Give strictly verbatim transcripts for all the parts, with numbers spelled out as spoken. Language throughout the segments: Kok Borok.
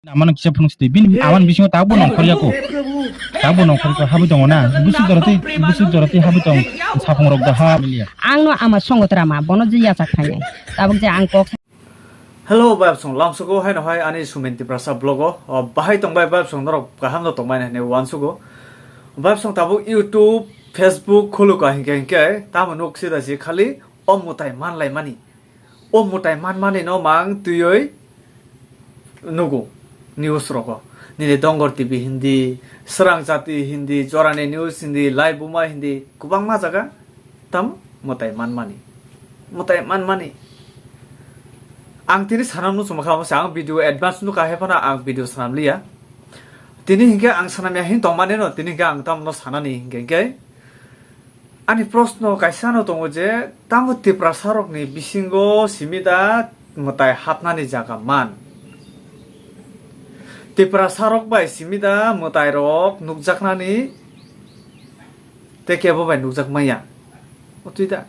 Amano kisa phunuk sidi. Bini aman bisingo tabuk nongkhor yako. Tabuk nongkhor ko habwi tongo na. Busuk jora tei, busuk jora tei habwi tong. Sapung rok da ha milia. Ang no ama songo tra ma, bono je yachak phainai. Tabuk je ang kok. Hello, vibe song lamsugo haino hai ani Sumen Tiprasa vlog o. O, bahai tong bai vibe song norok kaham no tong bai hinwi wansugo. Vibe song tabuk YouTube, Facebook khuluka hinkhe hinkhe tamo nuk sida si khali o mutai manlai mani. O mutai manmani no mang twiwi nugo news rogo. Nini Dongor T V hindi, Srang Jati hindi, Jorani News hindi, Laibuma hindi, kwbangma jaga tam mutai manmani. Mutai manmani. Ang tini sanam no chuma kha, ang video advance no kahai phano ang video sanam liya. Tini hinkhe ang sanam ya hin tongmani no, tini hinkhe ang tam no sanani hinkhe hinkhe. Ani proshno kaisa no tongo je, tamo Tiprasa rokni bisingo simi da mwtai hapnani jaga man? Tiprasa rok bai simi da mwtai rok nukjaknani tei kebo bai nukjak maya? Otwi da.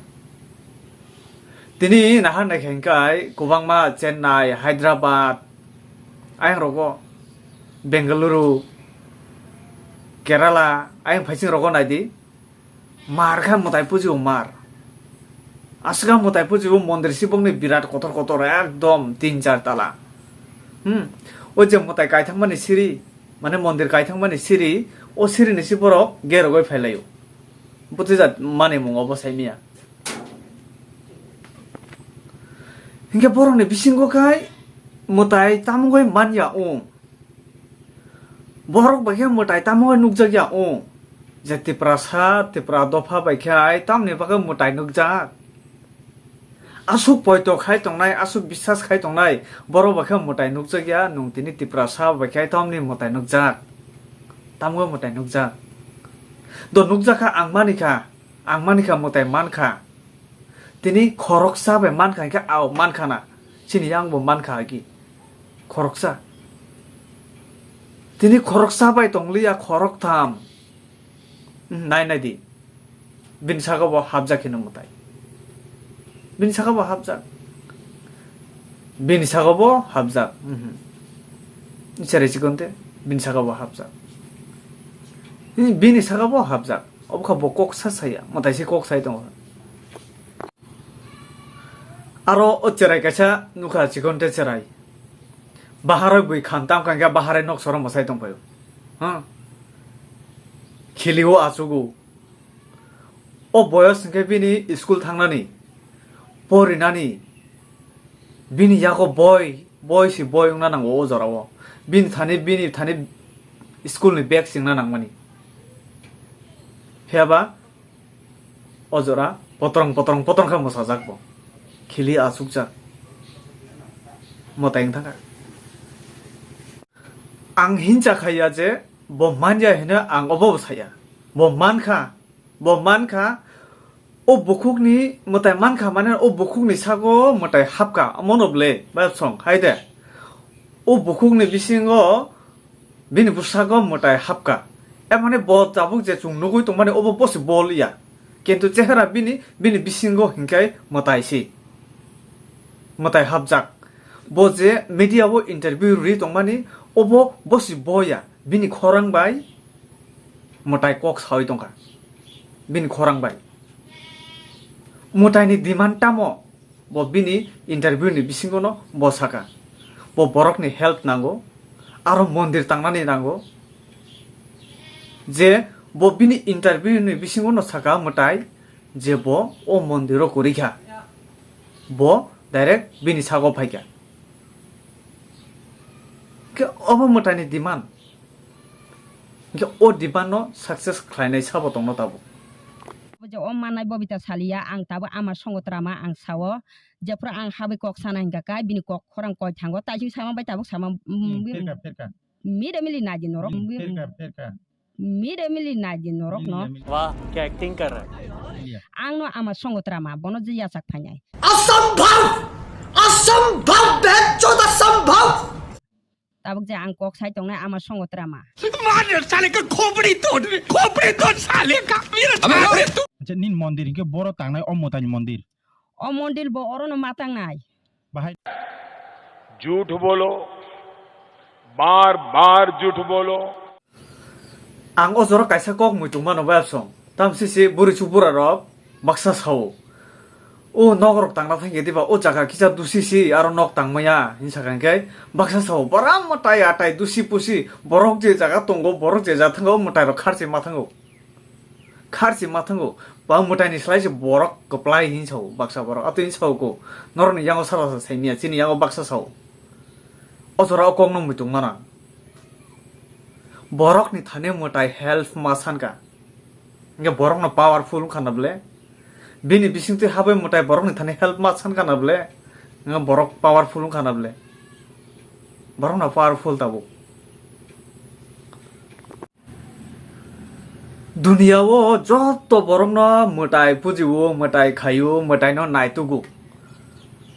Tini nahar nai khe hinkhe kwbangma Chennai, Hyderabad, ayang rogo, Bengaluru, Kerala, ayang phaising rogo naidi. Mar kha mwtai puji o mar. Aswk mwtai puji o mondir sibongni birat kotor kotor ekdom tin char tala. Hmm. O je mwtai kaithangmani siri, mane mondir kaithangmani siri, o sirini si borok gerogoi phailaio. Butijak mani mung obo saimiya. Hinkhe borokni bisingo khai mwtai tamungoi manya o. Borok bai khe mwtai tamo nukjakya o. Je Tiprasa, Tipra dopha bai khe ai tamni bagwi mwtai nukjak. Aswk poito khai tongnai, aswk biswas khai tongnai, borok bai khe mwtai nukjakya, nwng tini Tiprasa bai khe ai tamni mwtai nukjak. Tamo mwtai nukjak. Do nukjak kha ang manikha, ang manikha mwtai mankha. Tini khoroksa bai mankha hinkhe ao mankha na. Chini yang bo mankha agi. Khoroksa. Tini khoroksa bai tongliya khoroktham. Hmm, nai nai di. Bini saka bo hapjak hino mwtai. Bini saka bo hapjak. Bini saka bo hapjak. Mhm. Cherai chikonte. Bini saka bo hapjak. Bini saka bo hapjak. Obo kha bo kok sa saya, mwtai se kok sai tongo. Aro o cherai kaisa nukha, chikon te cherai. Baharai bui khan tam kangkhe baharai nok soro mwsai tongphaio. Ha? Khilio achugo. O boyos hwnkhe bini school thangnani, porinani, bini yago boi, boi si boi wngna nango o jorao. Bini thani, bini thani school ni bag singna nangmani. Phiya ba o jora potrong, potrong, potrong khe mwsajak bo. Khili achukjak. Mwtai wng thangkha. Ang hincha khaiya je bo manya hino ang obo bo saya. Bo mankha, bo mankha, o bukhukni mwtai mankha mane o bukhukni sago mwtai hapkha, omono ble, ba song hai de. O bukhukni bisingo bini bwskango mwtai hapkha. E mane bo tabuk je chwng nugwi tongmani obo bosi bol ya. Kintu chehera bini, bini bisingo hinkhe mwtai si. Mwtai hapjak. Bo je media o interview rwi tongmani obo bosi bo ya. Bini khorang bai mwtai kok sawi tongkha. Bini khorang bai. Mwtaini demand tamo? Bo bini interview ni bisingo no bo saka, bo borok ni help nango, aro mondir tangnani nango. Je bo bini interview ni bisingo no saka mwtai je bo o mondir o kwrwi kha, bo direct bini sago phai kha. Khe obo mwtai ni demand. Hingke o demand no success khlainai sabo tongno tabuk. Bo je o mannai Bobita saliya, ang tabuk ama songo trama ang sao, jephru ang habwi kok sana hingka kai, bini kok khorang koi thango, taising sama bai tabuk sama, Hmm, pherka, pherka. Mide mili naidi norok. Hmm, pherka, pherka. Mide mili naidi norok no. Mili, mili. Wah, kya acting kar raha hai. Ang no ama songo trama, bono je yachak phainai. असंभव! असंभव! बेंचोद असंभव! Tabuk je ang kok sai tongnai ama songo trama. मार साले का खोपड़ी तोड़, खोपड़ी तोड़ साले का, मेरा अबे साले तू। Acha, nin mondir hinkhe boro tangnai o mwtai ni mondir. O mondir bo oro no ma tangnai. Bahai. झूठ बोलो, बार बार झूठ बोलो। Ang o jora kaisa kok muitung mano bai absong. Tamsisi buri chu bura rok baksa sao. O nok rok tangna thangya diba o jaga kisa dusi si aro nok tangmaya hinsa kangkhe baksa sao. Bara mwtai atai dusi pusi borok je jaga tongo borok je jaga thango mwtai rok kharchi ma thango. Kharchi ma thango. Ba mwtai ni slai se borok kwplai hin sao baksa borok. Ato hin sao ko. Norok ni yango sara sa saimya chini yango baksa sao. O jora o kok no muitung mana. Borok ni thani mwtai help ma sanka. Hingke borok no powerful wngkha na bole. Bini bising twi habai mwtai borok ni thani help ma sanka na bole. Hingke borok powerful wngkha na bole. Borok no powerful tabuk. Duniya o joto borok no mwtai puji o, mwtai khai o, mwtai no nai tugu.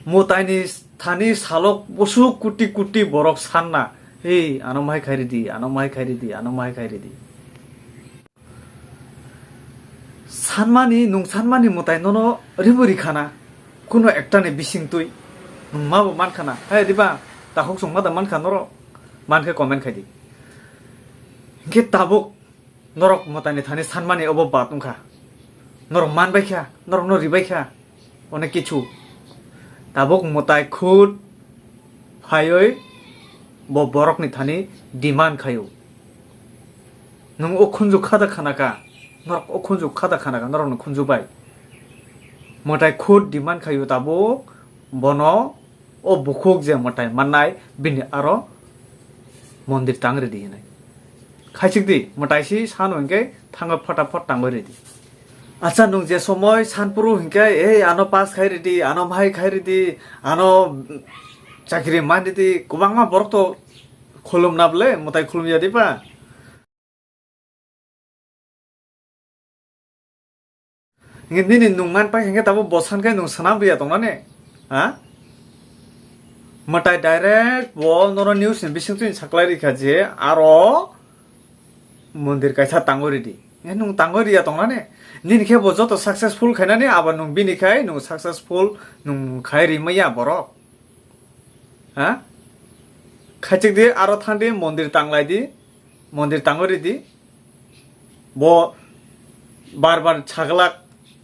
Mwtai ni thani salok busu kuti kuti borok sanna. Hei, ano mai khai ridi, ano mai khai ridi, ano mai khai ridi. Sanmani, nung sanmani mwtai nono ribu rikhana, kuno ekta ni bising twi. Nung ma bo man khana. Hei, riba, takhuk sung ma da man kha noro? Man khe comment khai di. Hingke tabuk norok mwtai ni thani sanmani obo bad wngkha. Norok man bai kha, norok no ribai kha. Onek kichu. Tabuk mwtai khud phaioi bo borok ni thani demand khaio. Nung o khunju khada khana ka, norok o khunju khada khana ka, norok ni khunju bai. Mwtai khud demand khaio tabuk bono o bukhuk je mwtai mannai bini aro mondir tang ridi hinwi. Khaichik di, mwtai si sano hingke thango phataphot tangwi ridi. Acha nung je somoi sanpuru hingke, "Ei, ano pass khai ridi, ano mahai khai ridi, ano chakri man ridi," kwbangma borok to khulum na bole, mwtai khulum ya di ba? Hingke nini nung man pai hingke tabuk bo san khe nung swnam riya tong nani? Ha? Mwtai direct bo nono news ni bising twi saklai rikha je aro mondir kaisa tangwi ridi. Hingke nung tangwi riya tong nani? Nini khe bo joto successful khainani abo nung bini khai nung successful nung khai rimaya borok. Ha? Khaichik di aro thang di mondir tanglai di. Mondir tangwi ridi. Bo bar bar saglak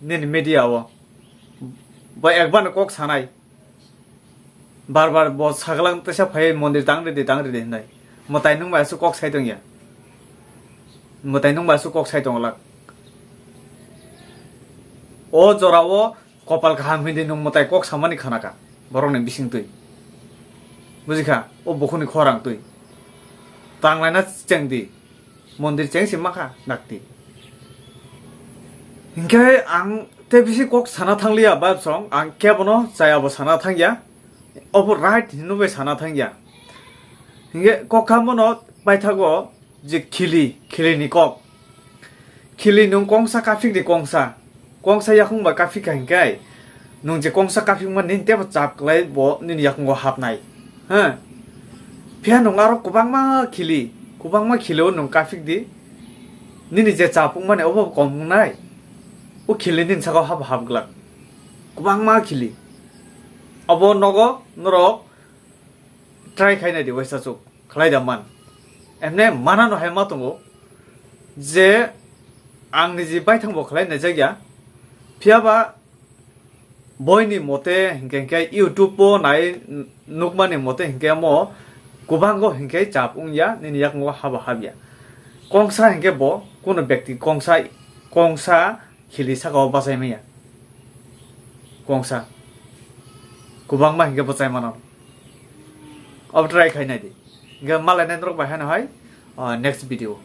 nini media o. Bo ekbar no kok sanai. Bar bar bo saglak teisa phai mondir tang ridi, tang ridi hinai. Mwtai nung bai aswk kok sai tongya. Mwtai nung bai aswk kok sai tonglak. O jora o Kopal kaham hindi nung mwtai kok samani khana ka borok ni bising twi. Buji kha, o bukhuni khorang twi. Tanglaina cheng di. Mondir cheng si makha dakti. Hinkhe ang te bisi kok sana thangliya ba song, ang kebono chaya bo sana thangya. Obo right hinwi bai sana thangya. Hinkhe kok kha mono paithago, je khili, khili ni kok. Khili nung kongsa kaphik di kongsa. Kongsa yakung ba kaphik ka hinkhe, nung je kongsa kaphik man nini tebo chap klai bo nini yakung o hapnai. Ha? Phiya nung aro kwbangma khili, kwbangma khili o nung kaphik di. Nini je chapung mani obo kom wngnai. O khili nini saka o hap hap glak. Kwbangma khili. Obo nogo norok try khai nai di waisa chuk. Khlai da man. Emne mana no hai ma tongo je ang niji baithang bo khlai nai jak ya. Phiya ba boini mote hinkhe hinkhe YouTube o nai nukmani mote hinkhe mo kwbang go hinkhe chap wng ya, nini yakung o haba hab ya. Kongsa hinkhe bo kuno bekti kongsa, kongsa khili saka o bachai manya. Kongsa. Kwbangma hinkhe bachai mano. Obo try khai nai di. Hinkhe malai nai norok bai haino hai, ah, next video.